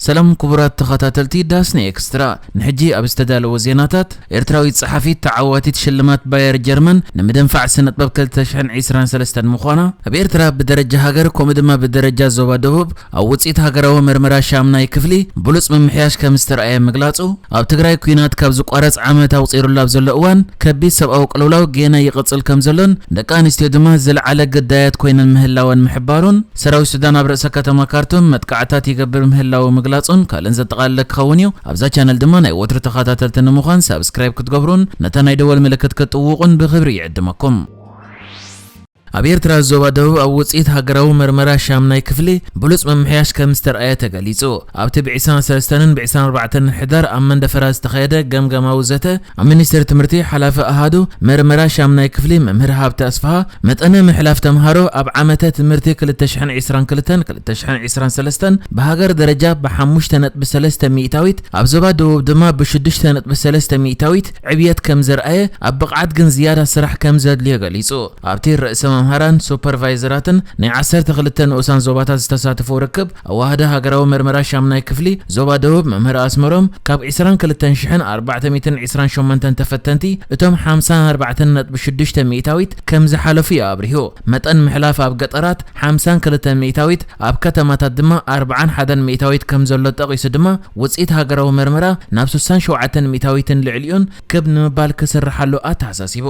ሰላም ክቡራት ተኸታተልቲ ዳስኒ ኤክስትራ፣ ንሕጂ ኣብ ዝተዳለወ ዜናታት፣ ኤርትራዊት ጸሓፊት ተዓዋቲት ሽልማት ባየር ጀርመን ንምድንፋዕ ስነጥበብ ክልተ ሽሕን ዕስራን ሰለስተን ምዃና፣ ኣብ ኤርትራ ብደረጃ ሃገር ከምኡ ድማ ብደረጃ ዞባ ደቡብ ኣብ ውጽኢት ሃገራዊ መርመራ ሻምናይ ክፍሊ ብሉጽ ምምሕያሽ ከም ዝተረኣየ ምግላጹ፣ ኣብ ትግራይ ኲናት ካብ ዝቋረጽ ዓመት ኣቑጺሩሉ ኣብ ዘሎ እዋን ከቢድ ሰብኣዊ ቅልውላው ጌና ይቕጽል ከም ዘሎን ደቂ ኣንስትዮ ድማ ዝለዓለ ግዳያት ኮይነን ምህላወን ምሕባሩን፣ ሰራዊት ሱዳን ኣብ ርእሰ ከተማ ካርቱም መጥቃዕታት ይገብር ምህላው ምግላጹን ካልእን ዘጠቓለለ ክኸውን እዩ። ኣብዛ ቻነል ድማ ናይ ወትሩ ተኸታተልቲ ንምዃን ሳብስክራይብ ክትገብሩን ነታ ናይ ደወል ምልክት ክትጥውቑን ብኽብሪ ይዕድመኩም። ኣብ ኤርትራ ዞባ ደቡብ ኣብ ውጽኢት ሃገራዊ መርመራ ሻምናይ ክፍሊ ብሉጽ ምምሕያሽ ከም ዝተርኣየ ተገሊጹ። ኣብቲ ብ ዕስራን ሰለስተን ብ ዕስራን ኣርባዕተን ሕዳር ኣብ መንደፈራ ዝተኻየደ ገምገማዊ ዘተ ኣብ ሚኒስቴር ትምህርቲ ሓላፊ ኣሃዱ መርመራ ሻምናይ ክፍሊ መምህር ሃብተ ኣስፍሃ፣ መጠነ ምሕላፍ ተምሃሮ ኣብ ዓመተ ትምህርቲ ክልተ ሽሕን ዕስራን ክልተን ክልተ ሽሕን ዕስራን ሰለስተን ብሃገር ደረጃ ብሓሙሽተ ነጥቢ ሰለስተ ሚእታዊት፣ ኣብ ዞባ ደቡብ ድማ ብሽዱሽተ ነጥቢ ሰለስተ ሚእታዊት ዕብየት ከም ዘርኣየ፣ ኣብ ብቕዓት ግን ዝያዳ ስራሕ ከም ዘድልዮ ገሊጹ። ኣብቲ ርእሰ መምህራን፣ ሱፐርቫይዘራትን ናይ ዓሰርተ ክልተ ንኡሳን ዞባታት ዝተሳተፎ ርክብ ኣዋህደ ሃገራዊ መርመራ ሻምናይ ክፍሊ ዞባ ደቡብ መምህር ኣስመሮም፣ ካብ ዕስራን ክልተን ሽሕን ኣርባዕተ ሚእትን ዕስራን ሸሞንተን ተፈተንቲ እቶም ሓምሳን ኣርባዕተን ነጥቢ ሽዱሽተ ሚእታዊት ከም ዝሓለፉ እዩ ኣብሪሁ። መጠን ምሕላፍ ኣብ ገጠራት ሓምሳን ክልተን ሚእታዊት፣ ኣብ ከተማታት ድማ ኣርባዓን ሓደን ሚእታዊት ከም ዘሎ ጠቒሱ ድማ፣ ውጽኢት ሃገራዊ መርመራ ናብ ስሳን ሸውዓተን ሚእታዊትን ልዕሊኡን ክብ ንምባል ክስርሓሉ ኣተሓሳሲቡ።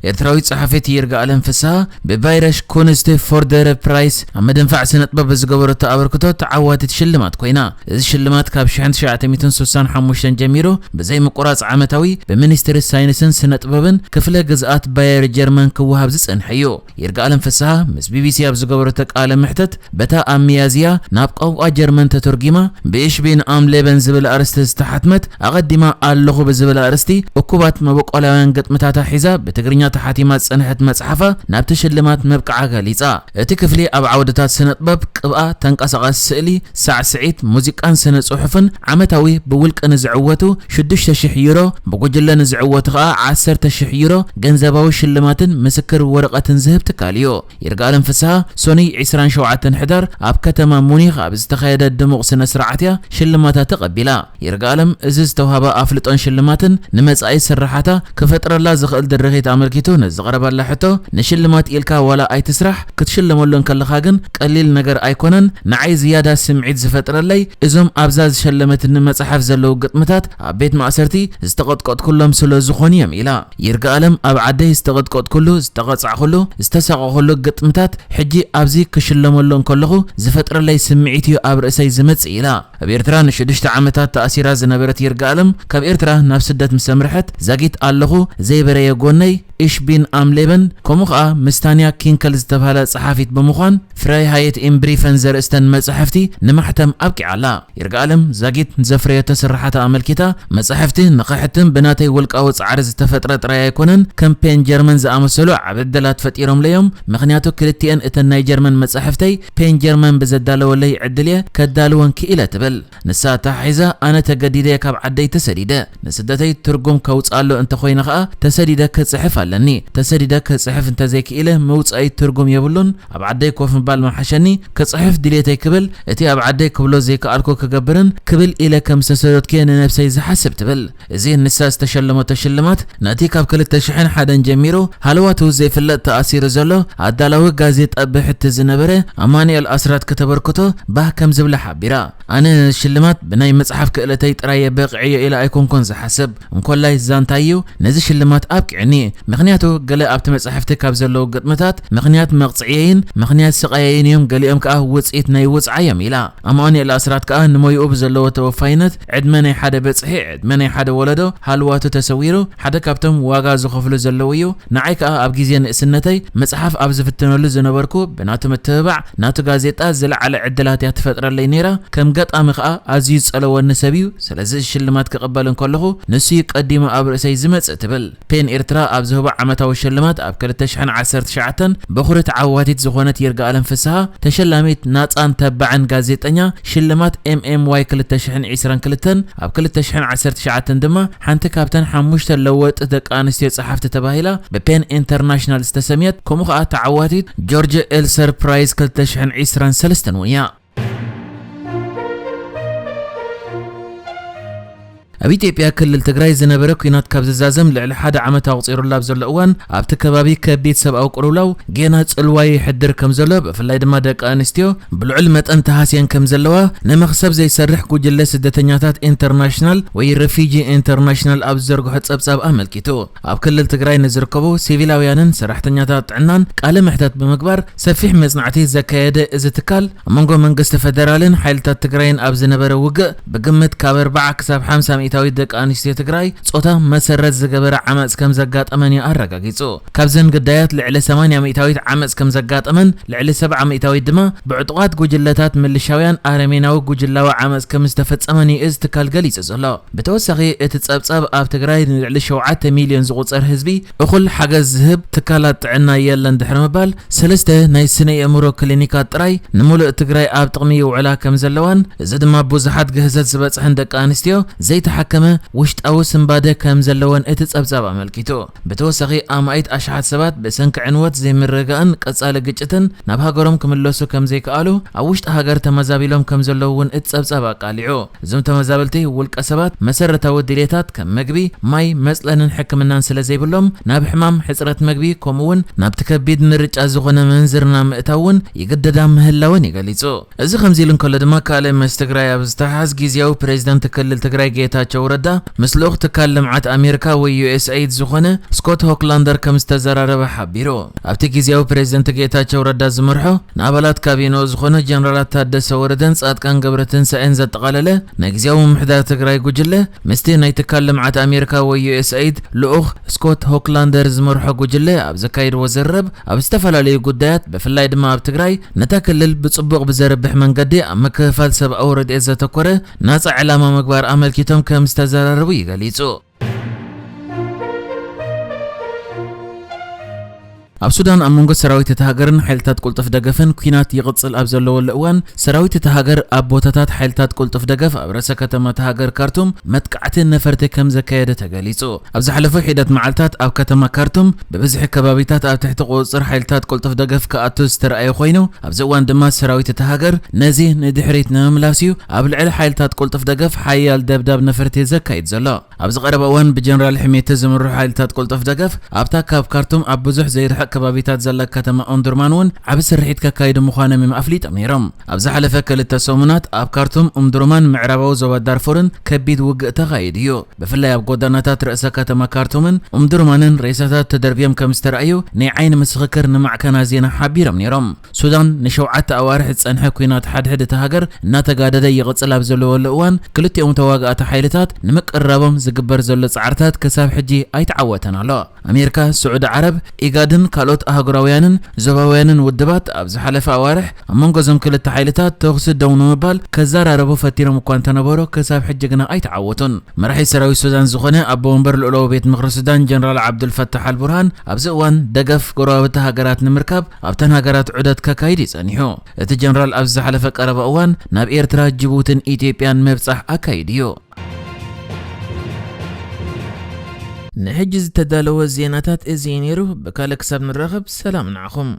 ኤርትራዊት ጸሓፊት ይርጋኣለም ፍስሃ ብባይረሽ ኩንስት ፎርደረ ፕራይስ ኣብ ምድንፋዕ ስነጥበብ ብዝገበረቶ ኣበርክቶ ተዓዋቲት ሽልማት ኮይና። እዚ ሽልማት ካብ ሽሕን ትሽዓተ ሚእትን ስሳን ሓሙሽተን ጀሚሩ ብዘይ ምቁራጽ ዓመታዊ ብሚኒስትሪ ሳይንስን ስነጥበብን ክፍለ ግዝኣት ባየር ጀርመን ክወሃብ ዝጸንሐ እዩ። ይርጋኣለም ፍስሃ ምስ ቢቢሲ ኣብ ዝገበረቶ ቃለ መሕተት፣ በታ ኣብ ሚያዝያ ናብ ቋንቋ ጀርመን ተተርጒማ ብእሽቢን ኣም ሌበን ዝብል ኣርእስቲ ዝተሓትመት ኣቐዲማ ኣለኹ ብዝብል ኣርእስቲ እኩባት መበቆላውያን ግጥምታታ ሒዛ ብትግርኛ ተሓቲማ ዝጸንሐት መጽሓፋ ናብቲ ሽልማት ምብቃዓ ገሊጻ። እቲ ክፍሊ ኣብ ዓውድታት ስነጥበብ፣ ቅብኣ፣ ተንቀሳቓሲ ስእሊ፣ ሳዕስዒት፣ ሙዚቃን ስነ ጽሑፍን ዓመታዊ ብውልቂ ንዝዕወቱ ሽዱሽተ ሽሕ ዩሮ፣ ብጉጅለ ንዝዕወቱ ከኣ ዓሰርተ ሽሕ ዩሮ ገንዘባዊ ሽልማትን ምስክር ወረቐትን ዝህብ ትካል እዩ። ይርጋለም ፍስሃ ሶኑይ ዕስራን ሸውዓተን ሕዳር ኣብ ከተማ ሙኒኽ ኣብ ዝተኻየደ ድሙቕ ስነ ስርዓት እያ ሽልማታ ተቐቢላ። ይርጋለም እዚ ዝተውሃባ ኣፍልጦን ሽልማትን ንመጻኢ ስራሓታ ክፈጥረላ ዝኽእል ድርኺት ኣመልኪቱ ንዝቐረበላ ሕቶ፣ ንሽልማት ኢልካ ዋላ ኣይትስራሕ፣ ክትሽለመሉ እንከለኻ ግን ቀሊል ነገር ኣይኮነን፣ ንዓይ ዝያዳ ስምዒት ዝፈጥረለይ እዞም ኣብዛ ዝሸለመትኒ መጽሓፍ ዘለዉ ግጥምታት ኣብ ቤት ማእሰርቲ ዝተቐጥቀጥኩሎም ስለ ዝኾኑ እዮም ኢላ። ይርጋለም ኣብ ዓደይ ዝተቐጥቀጥኩሉ፣ ዝተቐጻዕኩሉ፣ ዝተሳቐኹሉ ግጥምታት ሕጂ ኣብዚ ክሽለመሉ እንከለኹ ዝፈጥረለይ ስምዒት እዩ ኣብ ርእሰይ ዝመጽእ ኢላ። ኣብ ኤርትራ ንሽዱሽተ ዓመታት ተኣሲራ ዝነበረት ይርጋለም ካብ ኤርትራ ናብ ስደት ምስ ኣምርሐት ዛጊት ኣለኹ፣ ዘይበረየ ጎነይ፣ ኢሽ ቢን ኣም ሌበን፣ ከምኡ ኸኣ ምስ ታንያ ኪንከል ዝተባህላ ጸሓፊት ብምዃን ፍራይሃየት ኢምብሪፈን ዘርእስተን መጻሕፍቲ ንማሕተም ኣብቂዓ ኣላ። ይርጋለም ዛጊት ዘፍረየቶ ስርሓታ ኣመልኪታ፣ መጻሕፍቲ ንኽሕትም ብናተይ ውልቃዊ ጻዕሪ ዝተፈጥረ ጥራይ ኣይኮነን፣ ከም ፔን ጀርመን ዝኣመሰሉ ዓቢ ዕድላት ፈጢሮምለይ እዮም፣ ምኽንያቱ ክልቲኤን እተን ናይ ጀርመን መጻሕፍተይ ፔን ጀርመን ብዘዳለወለይ ዕድል እየ ከዳልወን ክኢለ ትብል። ንሳ ኣተሓሒዛ፣ ኣነ ተገዲደ እየ ካብ ዓደይ ተሰዲደ። ንስደተይ ትርጉም ከውጽኣሉ እንተኾይነ ኸኣ ተሰዲደ ክጽሕፍ ኣለኒ። ተሰዲደ ክጽሕፍ እንተዘይክኢለ ምውጻእይ ትርጉም የብሉን። ኣብ ዓደይ ኮፍ ምባል ምሓሸኒ፣ ክጽሕፍ ድልየተይ ክብል፣ እቲ ኣብ ዓደይ ክብሎ ዘይከኣልኩ ክገብርን ክብል ኢለ ከም ዝተሰደድኩ እየ ንነብሰይ ዝሓስብ ትብል። እዚ ንሳ ዝተሸለመቶ ሽልማት ነቲ ካብ ክልተ ሽሕን ሓደን ጀሚሩ ሃለዋቱ ዘይፍለጥ ተኣሲሩ ዘሎ ኣዳላዊ ጋዜጣ ብሕቲ ዝነበረ ኣማኑኤል ኣስራት ከተበርክቶ ባህ ከም ዝብላ ሓቢራ። ኣነ ሽልማት ብናይ ምጽሓፍ ክእለተይ ጥራይ እየ በቒዐዮ ኢለ ኣይኮንኩን ዝሓስብ። እንኮላይ ዛንታይ እዩ ነዚ ሽልማት ኣብቂዕኒ። ምኽንያቱ ገለ ኣብቲ መጻሕፍቲ ካብ ዘለዉ ግጥምታት ምኽንያት መቕጽዕየይን ምኽንያት ስቓየይን እዮም፣ ገሊኦም ከኣ ውጽኢት ናይ ውጽዓ እዮም ኢላ። ኣማኑኤል ኣስራት ከኣ ንሞይኡ ብዘለዎ ተወፋይነት ዕድመ ናይ ሓደ በጽሒ፣ ዕድመ ናይ ሓደ ወለዶ ሃልዋቱ ተሰዊሩ ሓደ ካብቶም ዋጋ ዝኸፍሉ ዘለዉ እዩ። ንዓይ ከኣ ኣብ ግዜ ንእስነተይ መጽሓፍ ኣብ ዝፍትነሉ ዝነበርኩ ብናቱ ምትብባዕ ናቱ ጋዜጣ ዝለዓለ ዕድላት እያ ትፈጥረለይ ነይራ። ከም ገጣሚ ከኣ ኣዝዩ ዝጸለወኒ ሰብ እዩ። ስለዚ ሽልማት ክቕበል እንከለኹ ንሱ እዩ ቀዲሙ ኣብ ርእሰይ ዝመጽእ ትብል። ፔን ኤርትራ ኣብ ዝህቦ ዓመታዊ ሽልማት ኣብ ክልተ ሽሕን ዓሰርተ ትሽዓተን በኹሪ ተዓዋቲት ዝኾነት ይርጋኣለም ፍስሃ፣ ተሸላሚት ናጻን ተባዕን ጋዜጠኛ ሽልማት M M Y ክልተ ሽሕን ዕስራን ክልተን፣ ኣብ ክልተ ሽሕን ዓሰርተ ትሽዓተን ድማ ሓንቲ ካብተን ሓሙሽተ ለወጥቲ ደቂ ኣንስትዮ ጸሓፍቲ ተባሂላ ብፔን ኢንተርናሽናል ዝተሰምየት፣ ከምኡ ከኣ ተዓዋቲት ጆርጅ ኤልሰር ፕራይዝ ክልተ ሽሕን ዕስራን ሰለስተን እውን እያ። ኣብ ኢትዮጵያ ክልል ትግራይ ዝነበረ ኲናት ካብ ዝዛዘም ልዕሊ ሓደ ዓመት ኣቑጺሩላ ኣብ ዘሎ እዋን፣ ኣብቲ ከባቢ ከቢድ ሰብኣዊ ቅልውላው ጌና ጽልዋ ይሕድር ከም ዘሎ፣ ብፍላይ ድማ ደቂ ኣንስትዮ ብልዑል መጠን ተሃስየን ከም ዘለዋ፣ ንመኽሰብ ዘይሰርሕ ጉጅለ ስደተኛታት ኢንተርናሽናል ወይ ሬፊጂ ኢንተርናሽናል ኣብ ዝዘርግሖ ጸብጻብ ኣመልኪቱ። ኣብ ክልል ትግራይ ንዝርከቡ ሲቪላውያንን ሰራሕተኛታት ጥዕናን ቃለ መሕተት ብምግባር ሰፊሕ መጽናዕቲ ዘካየደ እዚ ትካል፣ ኣብ መንጎ መንግስቲ ፈደራልን ሓይልታት ትግራይን ኣብ ዝነበረ ውግእ ብግምት ካብ ኣርብዓ ክሳብ ሓምሳ ሚእታዊት ደቂ ኣንስትዮ ትግራይ ጾታ መሰረት ዝገበረ ዓመጽ ከም ዘጋጠመን እዩ ኣረጋጊጹ። ካብዘን ግዳያት ልዕሊ ሰማንያ ሚእታዊት ዓመጽ ከም ዘጋጠመን ልዕሊ ሰብዓ ሚእታዊት ድማ ብዕጡቓት ጉጅለታት ምልሻውያን ኣረሜናዊ ጉጅላዊ ዓመጽ ከም ዝተፈጸመን እዩ እዚ ትካል ገሊጹ ዘሎ። ብተወሳኺ እቲ ጸብጻብ ኣብ ትግራይ ንልዕሊ ሸውዓተ ሚልዮን ዝቑጸር ህዝቢ እኹል ሓገዝ ዝህብ ትካላት ጥዕና የለን ድሕሪ ምባል፣ ሰለስተ ናይ ስነ ኣእምሮ ክሊኒካት ጥራይ ንምሉእ ትግራይ ኣብ ጥቕሚ ይውዕላ ከም ዘለዋን፣ እዚ ድማ ብዙሓት ግህሰት ዝበጽሐን ደቂ ኣንስትዮ ዘይተሓከመ ውሽጣዊ ስንባደ ከም ዘለወን እቲ ጸብጻብ ኣመልኪቱ። ብተወሳኺ ኣማኢት ኣሽሓት ሰባት ብሰንኪ ዕንወት፣ ዘይምርግጋእን ቀጻሊ ግጭትን ናብ ሃገሮም ክምለሱ ከም ዘይከኣሉ ኣብ ውሽጢ ሃገር ተመዛቢሎም ከም ዘለዉ እውን እቲ ጸብጻብ ኣቃሊዑ። እዞም ተመዛበልቲ ውልቀ ሰባት መሰረታዊ ድሌታት ከም መግቢ፣ ማይ፣ መጽለልን ሕክምናን ስለ ዘይብሎም ናብ ሕማም፣ ሕጽረት መግቢ ከምኡ እውን ናብቲ ከቢድ ምርጫ ዝኾነ ምንዝርና ምእታው እውን ይግደዳ ምህላወን እዩ ገሊጹ። እዚ ከምዚ ኢሉ እንከሎ ድማ ካልእ ምስ ትግራይ ኣብ ዝተሓዝ ግዝያዊ ፕሬዚደንት ክልል ትግራይ ጌታቸው ረዳ ምስ ልኡኽ ትካል ልምዓት ኣሜሪካ ወይ U S aid ዝኾነ ስኮት ሆክላንደር ከም ዝተዘራረበ ሓቢሩ። ኣብቲ ግዝያዊ ፕሬዚደንት ጌታቸው ረዳ ዝመርሖ ንኣባላት ካቢኖ ዝኾኑ ጀነራላት ታደሰ ወረደን ጻድቃን ገብረትንሳኤን ዘጠቓለለ ናይ ግዝያዊ ምምሕዳር ትግራይ ጉጅለ ምስቲ ናይ ትካል ልምዓት ኣሜሪካ ወይ U S aid ልኡኽ ስኮት ሆክላንደር ዝመርሖ ጉጅለ ኣብ ዘካየድዎ ዘረብ ኣብ ዝተፈላለዩ ጉዳያት ብፍላይ ድማ ኣብ ትግራይ ነታ ክልል ብጽቡቕ ብዘርብሕ መንገዲ ኣብ ምክፍፋል ሰብኣዊ ረድኤት ዘተኮረ ናጻ ዕላማ ምግባር ኣመልኪቶም ከም ዝተዘራረቡ እዩ ገሊጹ። ኣብ ሱዳን ኣብ መንጎ ሰራዊት እታ ሃገርን ሓይልታት ቅልጡፍ ደገፍን ኲናት ይቕጽል ኣብ ዘለወሉ እዋን፣ ሰራዊት እታ ሃገር ኣብ ቦታታት ሓይልታት ቅልጡፍ ደገፍ ኣብ ርእሰ ከተማ እታ ሃገር ካርቱም መጥቃዕቲ ነፈርቲ ከም ዘካየደ ተገሊጹ። ኣብ ዝሓለፉ ሒደት መዓልታት ኣብ ከተማ ካርቱም ብብዝሒ ከባቢታት ኣብ ትሕቲ ቁጽጽር ሓይልታት ቅልጡፍ ደገፍ ክኣቱ ዝተረኣየ ኮይኑ፣ ኣብዚ እዋን ድማ ሰራዊት እታ ሃገር ነዚ ንድሕሪት ንምምላስ እዩ ኣብ ልዕሊ ሓይልታት ቅልጡፍ ደገፍ ሓያል ደብዳብ ነፈርቲ ዘካይድ ዘሎ። ኣብዚ ቀረባ እዋን ብጀነራል ሕሜቲ ዝምርሑ ሓይልታት ቅልጡፍ ደገፍ ኣብታ ካብ ካርቱም ኣብ ብዙሕ ዘይርሕቕ ከባቢታት ዘላ ከተማ ኦምዱርማን እውን ዓቢ ስርሒት ከካይዱ ምዃኖም እዮም ኣፍሊጦም ነይሮም። ኣብ ዝሓለፈ ክልተ ሰሙናት ኣብ ካርቱም፣ ኡምዱርማን፣ ምዕራባዊ ዞባ ዳርፉርን ከቢድ ውግእ ተኻይዱ እዩ። ብፍላይ ኣብ ጎዳናታት ርእሰ ከተማ ካርቱምን ኡምዱርማንን ሬሳታት ተደርብዮም ከም ዝተረኣዩ ናይ ዓይኒ ምስኽር ንማዕከና ዜና ሓቢሮም ነይሮም። ሱዳን ንሸውዓተ ኣዋርሕ ዝጸንሐ ኲናት ሓድሕድ እታ ሃገር እናተጋደደ ይቕጽል ኣብ ዘለወሉ እዋን፣ ክልቲኦም ተዋጋእቲ ሓይልታት ንምቅርራቦም ዝግበር ዘሎ ጻዕርታት ክሳብ ሕጂ ኣይተዓወተን ኣሎ። ኣሜሪካ፣ ስዑዲ ዓረብ፣ ኢጋድን ካልኦት ኣህጉራውያንን ዞባውያንን ውድባት ኣብ ዝሓለፈ ኣዋርሕ ኣብ መንጎ እዞም ክልተ ሓይልታት ተኹሲ ደው ንምባል ከዘራረቡ ፈቲኖም እኳ እንተነበሩ፣ ክሳብ ሕጂ ግና ኣይተዓወቱን። መራሒ ሰራዊት ሱዳን ዝኾነ ኣቦ ወንበር ልኡላዊ ቤት ምኽሪ ሱዳን ጀነራል ዓብዱልፈታሕ ኣልቡርሃን ኣብዚ እዋን ደገፍ ጎረባብቲ ሃገራት ንምርካብ ኣብተን ሃገራት ዑደት ከካይድ እዩ ጸኒሑ። እቲ ጀነራል ኣብዚ ዝሓለፈ ቀረባ እዋን ናብ ኤርትራ፣ ጅቡትን ኢትዮጵያን ምብጻሕ ኣካይዱ እዩ። ንሕጂ ዝተዳለወ ዜናታት እዚ እዩ ነይሩ። ብካልእ ክሳብ ንራኸብ ሰላም ንዓኹም።